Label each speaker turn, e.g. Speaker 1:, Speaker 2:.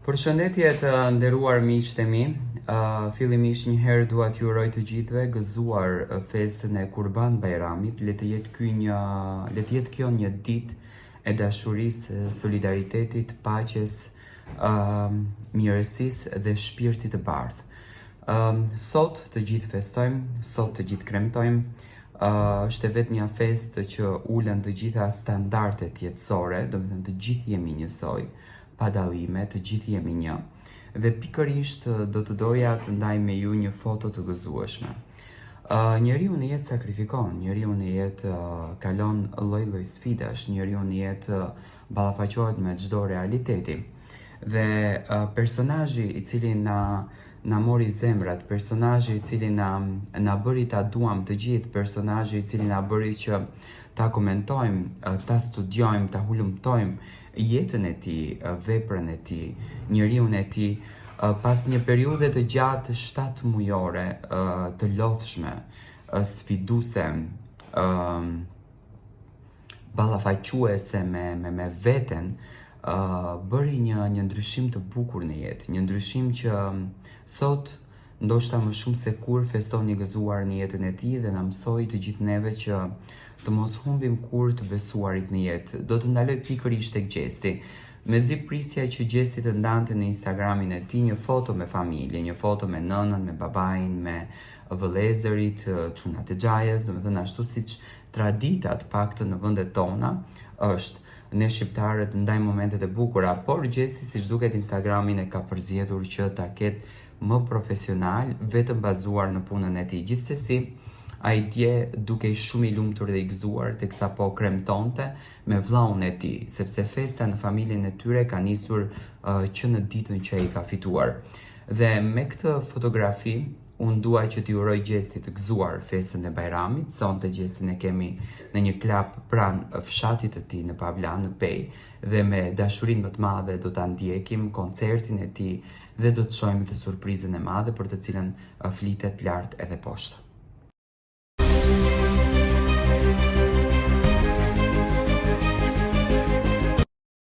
Speaker 1: Përshëndetje të nderuar miqtë e mi. Uh, fillimisht një herë dua t'ju uroj të gjithëve gëzuar festën e Kurban Bajramit. Le të jetë ky një le të jetë kjo një ditë e dashurisë, solidaritetit, paqes, uh, mirësisë dhe shpirtit të bardhë. Uh, sot të gjithë festojmë, sot të gjithë kremtojmë. Uh, është e vetmja festë që ulen të gjitha standardet jetësore, domethënë të gjithë jemi njësoj pa dallime, të gjithë jemi një. Dhe pikërisht do të doja të ndaj me ju një foto të gëzueshme. Uh, njeriu në jetë sakrifikon, njeriu në jetë uh, kalon lloj-lloj sfidash, njeriu në jetë uh, ballafaqohet me çdo realiteti. Dhe uh, personazhi i cili na na mori zemrat, personazhi i cili na na bëri ta duam të gjithë, personazhi i cili na bëri që ta komentojmë, ta studiojmë, ta hulumtojmë jetën e tij, veprën e tij, njeriun e tij, pas një periudhe të gjatë 7 mujore të lodhshme, sfiduese, ballafaquese me me me veten, bëri një një ndryshim të bukur në jetë, një ndryshim që sot ndoshta më shumë se kurrë feston i gëzuar në jetën e tij dhe na mësoi të gjithë neve që të mos humbim kurrë të besuarit në jetë. Do të ndaloj pikërisht tek Gjesti. Mezi prisja që Gjesti të ndante në Instagramin e tij një foto me familje, një foto me nënën, me babain, me vëllezërit, çunat e xhajës, domethënë ashtu siç tradita të paktën në vendet tona është ne shqiptarët ndajmë momentet e bukura, por Gjesti siç duket Instagramin e ka përzgjedhur që ta ketë më profesional, vetëm bazuar në punën e tij. Gjithsesi, ai dje dukej shumë i lumtur dhe i gëzuar teksa po kremtonte me vllaun e tij, sepse festa në familjen e tyre ka nisur uh, që në ditën që ai ka fituar. Dhe me këtë fotografi, unë dua që t'i uroj Gjestit të gëzuar festën e Bajramit, sonte Gjestin e kemi në një klab pranë fshatit të tij në Pavlan në Pejë dhe me dashurinë më të madhe do ta ndjekim koncertin e tij dhe do të shohim dhe surprizën e madhe për të cilën flitet lart edhe poshtë.